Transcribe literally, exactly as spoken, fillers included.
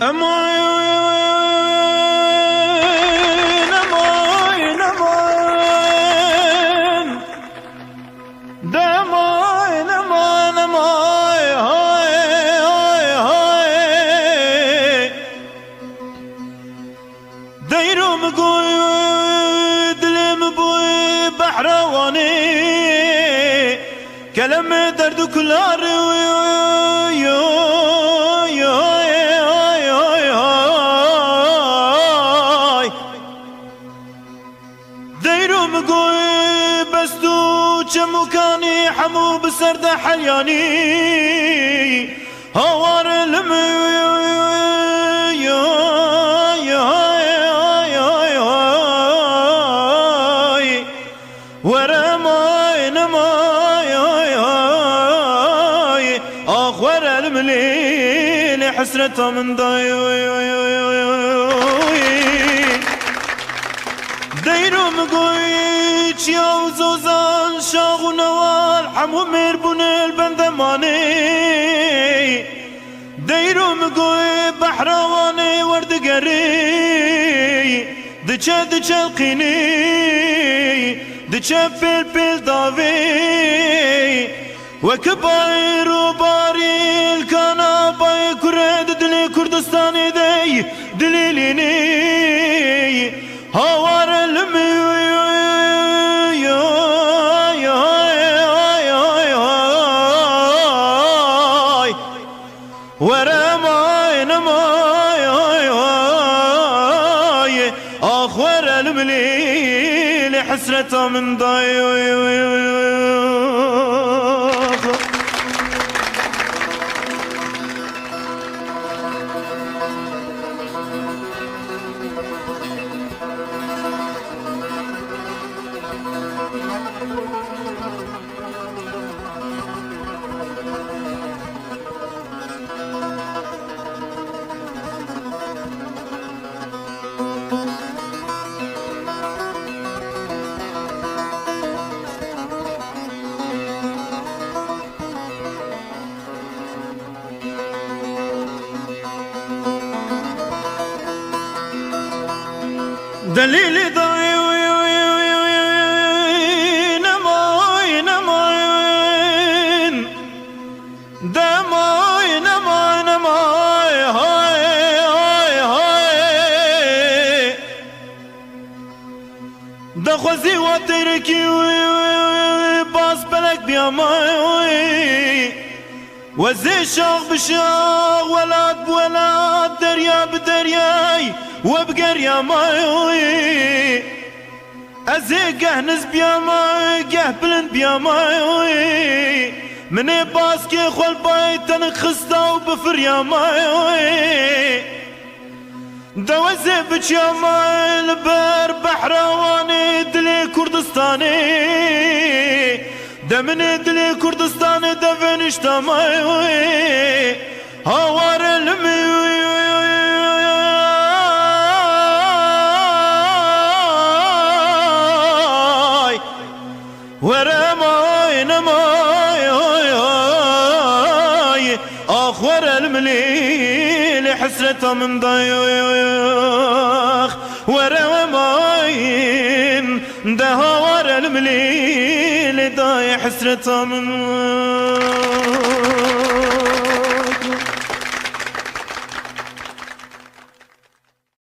Eman, eman, eman. Deman, eman, eman, hay, hay, hay. Deyro min goy, dilê min boy behra Wanê. Kelem derd û kular, hay. Deyro min goy best û çemûkanî hemû bi ser de helyanî. Hawar li min were may nemay, ax were li min lê hesreta min day. Deyro min goy çiya û zozan, şax û newal, hemû mêr bûne li bende manê. Deyro min goy behra Wanê werdigerî, diçe, diçe qînî, diçe pêl, pêl davê. Wek bayro barî li kana bayê kure di dilê Kurdistanê de dilîlînî. Hawar li min were may nemay, ax were li min lê hesreta min day. Delîlê dayê wî, wî, wî, wî, wî, nemay, nemay. Demay, nemay, nemay, hay, hay, hay. Dexwezî wa têrekî wî, wî, wî, wî, bas pelek biyamay. We zê şax bi şax, welat bi welat, derya bi deryay, we bi gerya may. Ez ê geh niz biyama, geh bilind biyama. Min ê baskê xwe li bayê tenik xista û bifiriyama. Dewe zê biçiyama li ber behra Wanê dilê Kurdistanê. De min ê dilê Kurdistanê de vêniştama. Hawar li min were may nemay, ax were li min lê hesreta min day, ax were we may de, hawar li min lê day hesreta min.